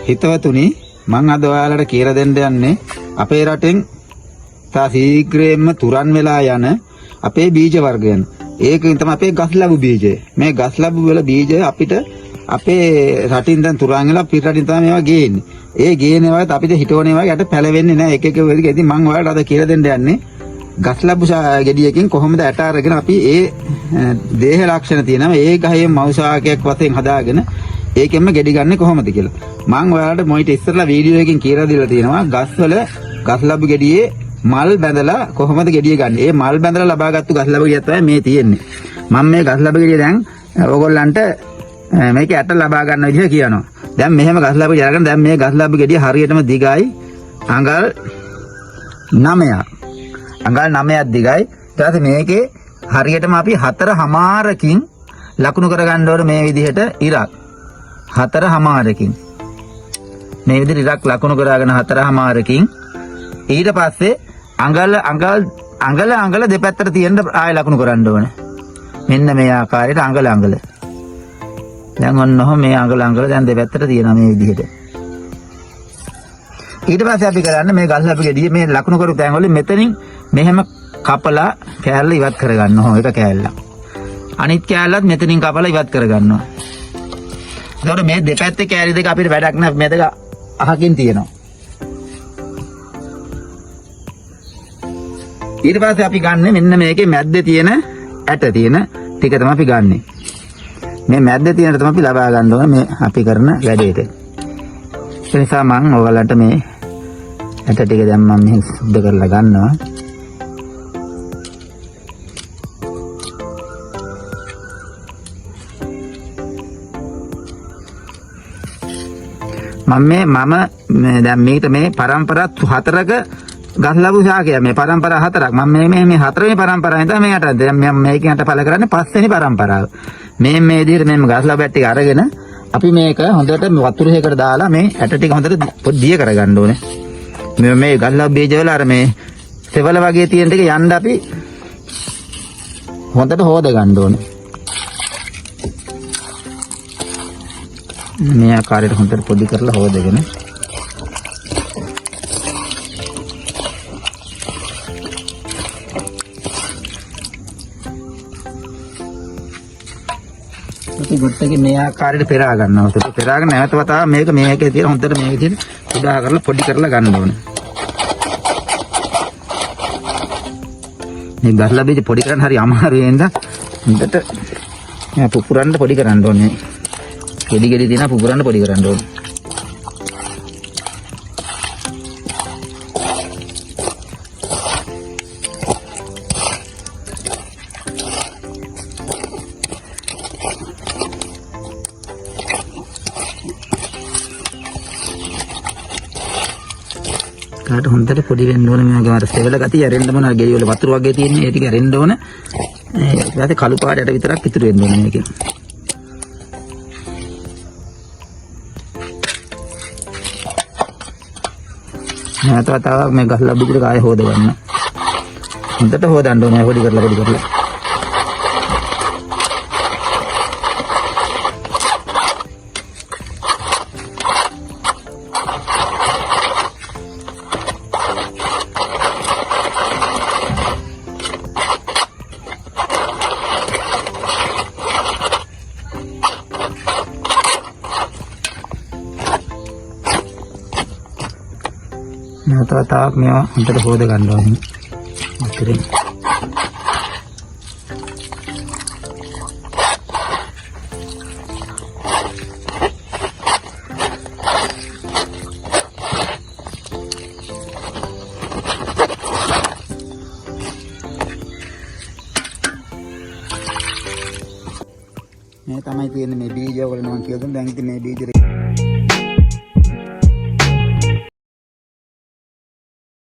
හිතවතුනි, මං අද ඔයාලට කියලා දෙන්න යන්නේ අපේ රටෙන් තා ශීඝ්‍රයෙන්ම තුරන් වෙලා යන අපේ බීජ වර්ගයන්. ඒකෙන් තමයි අපේ ගස් ලැබු බීජය. මේ ගස් ලැබු වල බීජය අපිට අපේ රටින් දැන් තුරන් වෙලා පිට රටින් තමයි මේවා ගේන්නේ. ඒ ගේන ඒවාත් අපිට හිටවන ඒවා යට පැලවෙන්නේ නැහැ. එක එක වෙලක. ඉතින් මං ඔයාලට අද කියලා දෙන්න යන්නේ ගස් ලැබු ගෙඩියකින් කොහොමද ඇට අරගෙන අපි ඒ දේහ ලක්ෂණ තියෙනවා ඒ ගහේ මව් ශාකයක් වශයෙන් හදාගෙන ඒකෙන්ම ගෙඩි ගන්නෙ කොහොමද කියලා. මං ඔයාලට මොයිට ඉස්සරලා වීඩියෝ එකකින් කියලා දීලා තියෙනවා ගස්වල ගස් ලැබු ගෙඩියේ මල් බැඳලා කොහොමද ගෙඩිය ගන්න. ඒ මල් බැඳලා ලබාගත්තු ගස් ලැබු ගෙඩියක් තමයි මේ තියෙන්නේ. මම මේ ගස් ලැබු ගෙඩිය දැන් ඔයගොල්ලන්ට මේක ඇට ලබා ගන්න විදිහ කියනවා. දැන් මෙහෙම ගස් ලැබු ගෙඩිය අරගෙන දැන් මේ ගස් ලැබු ගෙඩිය හරියටම දිගයි අඟල් 9ක්. අඟල් 9ක් දිගයි. ඊට පස්සේ මේකේ හරියටම අපි 4.5කින් ලකුණු කරගන්න ඕන මේ විදිහට ඉරක්. 4.5කින්. මේ විදිහට ඉරක් ලකුණු කරගෙන 4.5කින් ඊට පස්සේ අඟල් අඟල් අඟල අඟල දෙපැත්තට තියෙන ආය ලකුණු කරන්න ඕනේ. මෙන්න මේ ආකාරයට අඟල අඟල. දැන් ඔන්න ඔහොම මේ අඟල අඟල දැන් දෙපැත්තට තියෙනවා මේ විදිහට. ඊට පස්සේ අපි කරන්නේ මේ ගල් අපි ගෙඩිය මේ ලකුණු කරපු තැන් වලින් මෙතනින් මෙහෙම කපලා කෑල්ල ඉවත් කරගන්න ඕන එක කෑල්ල. අනිත් කෑල්ලත් මෙතනින් කපලා ඉවත් කරගන්නවා. එතකොට මේ දෙපැත්තේ කෑලි දෙක අපිට වැඩක් නෑ, මේ දෙක අහකින් තියෙනවා. ඊට පස්සේ අපි ගන්නෙ මෙන්න මේකේ මැද්දේ තියෙන ඇට තියෙන ටික තමයි අපි ගන්නෙ. මේ මැද්දේ තියෙන තමයි අපි ලබා ගන්න ඕන මේ අපි කරන වැඩේට. ඒ නිසා මං ඔයාලන්ට මේ ඇට ටික දැන් මම මෙහෙම සුද්ධ කරලා ගන්නවා. මම මේ දැන් මේකට මේ පරම්පරා හතරක ගස් ලැබු ශාකය මේ පරම්පරා හතරක්. මම මේ මේ මේ හතරවෙනි පරම්පරාවෙන් තමයි මේ යට දැන් මම මේකෙන් යට පළ කරන්නේ පස්වෙනි පරම්පරාව. මේ මේ විදිහට මේ ගස් ලැබු ටික අරගෙන අපි මේක හොඳට වතුර එකකට දාලා මේ ඇට ටික හොඳට පොඩි දිය කරගන්න ඕනේ. මේ මේ ගස් ලැබු බීජ වල අර මේ සෙවල වගේ තියෙන ටික යන්න අපි හොඳට හොද ගන්න ඕනේ. මේ ආකාරයට හොඳට පොඩි කරලා හොදගෙන අපි ගොට්ටගේ මේ ආකාරයට පෙරා ගන්නවා. ඒත් පෙරාගෙන නැවත වතාවක් මේක මේකේ තියෙන හොඳට මේකේ තියෙන කුඩා කරලා පොඩි කරලා ගන්න ඕනේ. මේ ගස්ලා බීජ පොඩි කරන්න හරි අමාරු වෙනද හොඳට මේ පුපුරන්න පොඩි කරන්න ඕනේ. ගෙඩි ගෙඩි තියෙන පුපුරන්න පොඩි කරන්න ඕනේ. කාට හොඳට පොඩි වෙන්න ඕනේ මේ වගේ අර සෙවල ගතිය ඇරෙන්න ඕන. අර ගෙඩි වල වතුර වගේ තියෙන ඒ ටික ඇරෙන්න ඕන. ඊට පස්සේ කළු පාට යට විතරක් ඉතුරු වෙන්න ඕනේ මේකෙන්. නැවත වතාවක් මේ ගස් ලැබු ටික ආයෙ හොද ගන්න. හොඳට හොදන්න ඕනේ පොඩි කරලා පොඩි කරලා. නැවත වතාවක් මේවා හොඳට හොද ගන්න ඕනේ. වතුරෙන්. මේ තමයි තියෙන්නේ මේ බීජ වල මම කියලා දුන්න. දැන් ඉතින් මේ බීජ